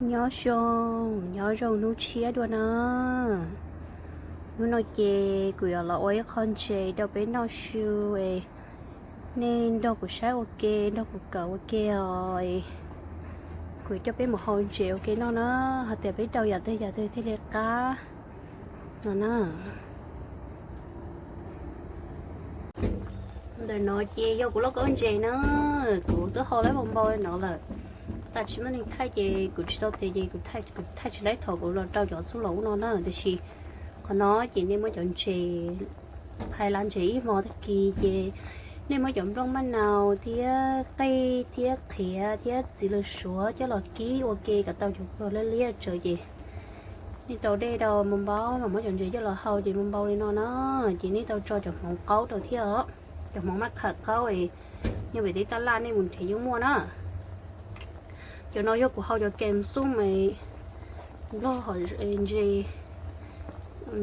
Nyob zoo, nyob zoo hnub tshiab dua na. Hnub no ces kuv yuav los ua ib qho ntses rau peb noj su es, nej nrog kuv saib ua ke, nrog kuv kawm ua ke os. Kuv coj peb mus hau ntses ua ke noj na, hais tias peb rau yam twg yam twg thiaj li qab no na. Ntawm no ces yog kuv lauj kaub ntses na, kuv twb hau lawm npau npau no lawm. Tam sim no neeg thaij ces kuv tsis tau tes ces kuv thaij tsis laib thaum kuv los rau cov txuj lom ub no na, tiam sis qhov no ces nej muab cov ntses, phais la ntses ib hmo tag kis ces nej muab cov nplooj maj nau thiab qej thiab qhiav thiab txiv lws suav coj los kib ua ke kom tau cov kua liab liab tsawv ces nej rau dej rau npau npau, muab cov ntses coj los hau ces npau npau li no na. Ces nej tau tso cov hmoov qaub rau thiab os, cov hmoov maj khawm qaub es nyob pem teb taj laj nej mus nrhiav yeej muaj na. Cov no yog kuv hau cov kees xum es nplog hom ntses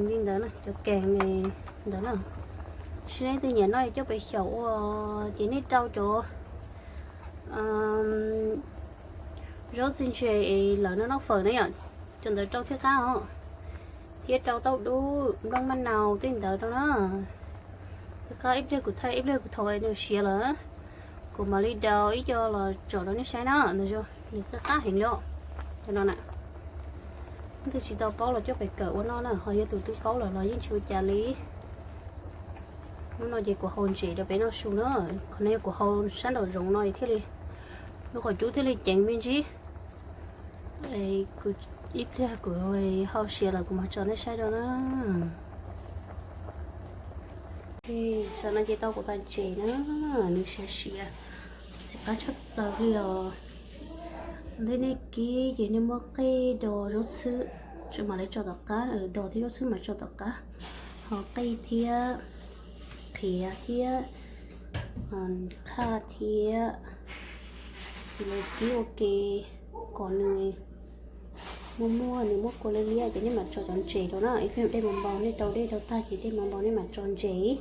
li ntawd, cov kees ntawd na. Sis nej twg nyiam noj coj pem xyaum ua, ces nej rau cov zaub txiv ntses es lawv noj noj fawm na yom, cov ntawd rau thiaj qab os. Thiab rau tauj dub, nplooj maj nau tej ntawd rau na. Thiaj qab, ib pliag kuv thaij, ib pliag kuv thaum nws siav lawm, kuv mam li daus ib co los tsom rau nej saib na. Ntawd nws thiaj qab heev li os. Cov no na, leej twg tsis tau paub los coj pem kawm ua noj na, ho yog tus twb paub lawm los yeej tsis ua cas li. Hnub no ces kuv hau ntses rau peb noj su na. Qhov no yog kuv hau sab nraum zoov no thiaj li, lub qhov cub thiaj li ceev me ntsis. Kuv ib pliag kuv hau siav lawm kuv mam tso nej saib rau na. Tam no ces tau kuv tag ntses na, nws siav siav, ntxim qab tshaj plaws li os. Ntej nej kib ces nej muab qej do zaub txhwb, tsis mam li tso tom qab, do thiab zaub txhwb mam tso tom qab, ho qej thiab qhiav thiab qhaj thiab txiv lws kib ua ke kom nws muaj muaj, nws muab kua liab liab ces nej mam tso cov ntses rau na. Ib pliag dej npau npau, nej rau dej rau tag ces dej npau npau nej mam tso ntses,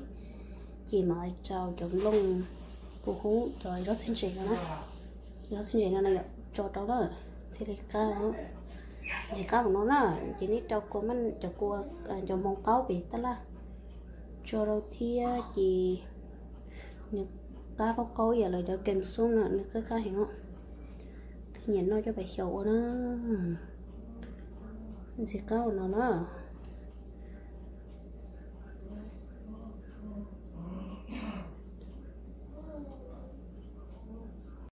ces mam tso cov nplooj, kuv hu cov zaub txhwb ntses no na. Zaub txhwb ntses no na yom, tso rau na, thiaj li qab. Ntxim qab ua no na, ces nej rau kua, cov kua, cov hmoov qaub pem taj laj tso rau thiab ces nws qab qaub qaub ib yam li cov kees xum na, nws qab qab heev os. Twg nyiam noj coj pem xyaum ua na. Ntxim qab ua no na.